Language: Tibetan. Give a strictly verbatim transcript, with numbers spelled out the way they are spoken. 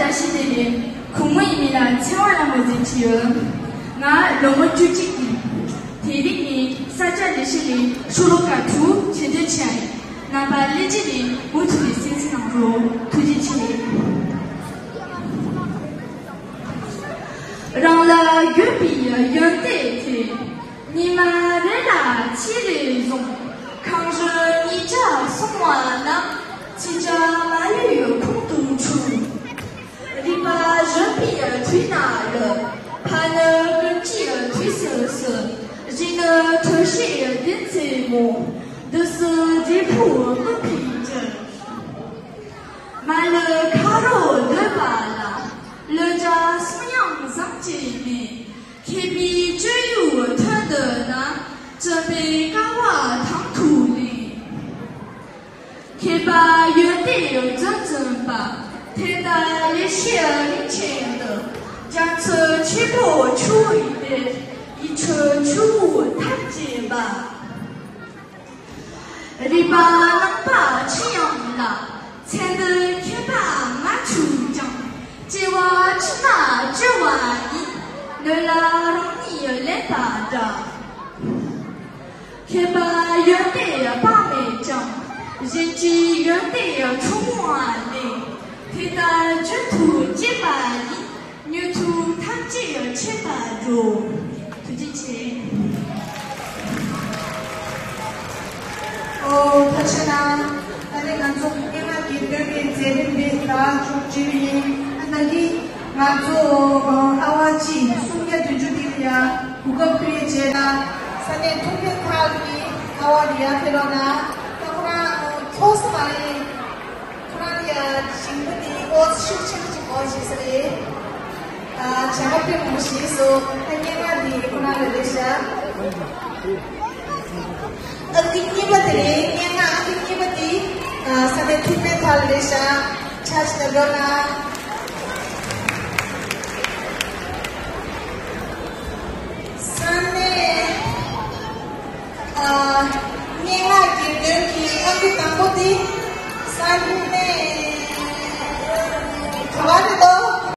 བཀྲ་ཤིས་བདེ་ལེགས། གུང་མོ་ཡིན་མིན་ལ་ཚེ་དབང་ལྷ་མོ་ཟེར་གྱི་ཡོད། ང་ལོ་ངོ་བཅུ་གཅིག་ཡིན། དེ་རིང་ནི་ས་སྐྱ་ལེགས་བཤད་གླིང་ཤོ་ལོ་ཀ་དྲུག་བྱེད་འདོད་བྱས། རྣམ་པ་ལྷན་རྒྱས་ནས་མུ་མཐུད་ནས་གསན་གཟིགས་གནང་རོགས། ཐུགས་རྗེ་ཆེ། རང་ལ་ཡོད་པའི་ཡོན་ཏན་དེ། ཉི་མ་རེ་ལ་ཆི་རེ་བཟུང་། གང་རུང་ཉིས་བརྒྱ་སོང་བ་ན། ཕྱི་དགྲ་མ་ལུས་ཁོང་དུ་ཆུད། རིག་པ་གཞོན་པའི་དུས་ན་ལོ། ཕ་ནི་ཀུན་གྱི་དུས་སུ་སུ། རི་ནི་ཁྲོ་ཞིག་བདུན་ཚེ་མོ། འདི་སྲིད་འབྲས་བུ་མངོན་པའི་རྒྱུ། མ་ལུས་ཁ་རོག་འདོད་པ་ལ། ལོ་བརྒྱ་སོང་ཡང་བཟང་སྐྱེ་མེད། མཁས་པའི་སྤྱོད་ཡུལ་ཐོན་འདོད་ན། བྱམས་པའི་ཀ་བ་དང་དུ་ལེན། མཁས་པ་ཡོན་ཏན་རྫོགས་འཛིན་པ། ཐེག་མདའ་ལེགས་བཤད་རིན་ཆེན་འདི། རྒྱ་མཚོ་ཆེན་པོ་ཆུ་བོའི་གཏེར། ཡིད་འཕྲོག་ཆུ་བོ་ཐབས་ཀྱིས་འབབ། རིག་པ་རྣམ་པ་ཆེ་ཡང་ལ། ཚེ་འདི་མཁས་པ་མ་ཆུག་ཀྱང་། སྐྱེ་བ་ཕྱི་མ་སྐྱོ་བ་ཡིན། ནོར་ལ་རང་ཉིད་ལེན་པ་འདྲ། མཁས་པ་ཡོན་ཏན་དཔག་མེད་ཀྱང་། གཞན་གྱི་ཡོན་ཏན་ཆུང་བ་ལས། དེ་ལྟར་རྒྱུན་དུ་སྐྱེས་པ་ཡིན། མྱུར་དུ་ཐམས་ཅད་ཡར་ཆད་པར་འགྲོ། ཐུགས་རྗེ་ཆེ། ཨོ་ཐུགས་རྗེ་གནང་། ད་ནི་ང་ཚོ་སྙན་ངག་གི་དོན་གྱི་མཛད་རིམ་འདི་ད་མཇུག་སྒྲིལ་ཡིན། ཨ་ནི་ང་ཚོ་ཨ་བ་གཅིག་སུམ་བརྒྱ་བདུན་ཅུ་འདི་ལ་ཡང་གོ་སྐབས་སྤྲད་བྱས་ན། ས་གནས་ཐུགས་ཕན་ཐག་གི་ཨ་བ་འདི་ཡར་ཕེབས་རོགས་གནང་། ད་ཁོ་རང་ཚོགས་ས་མ་རེད། ཁོ་རང་ལ་ཞིང་པ་དེ་ཨོ་ཤུགས་ཆེན་པོ་ཅིག་གོ་ཞེས་ཟེར་རེད། ཨ་བྱ་བ་དཔེ་མང་པོ་ཞིག་སོ། ད་སྙན་ངག་འདི་ཁོ་རང་ལ་རེད་ཤག་ཨ་ཏི་གཉིས་པ་དེ་རེད། སྙན་ངག་ཨ་ཏི་གཉིས་པ་དེ་ཨ་ས་གནས་ཐུགས་ཕན་ཐག་ལ་རེད་ཤག་ཕྱག་ཞིག་ལ་འགྲོ་ན། ས་གནས། ཨ། སྙན་ངག་གི་དོན་གྱི་ཨང་ཀི་དང་པོ་དེ་ས་གནས་ག་བ་རེད་དོ།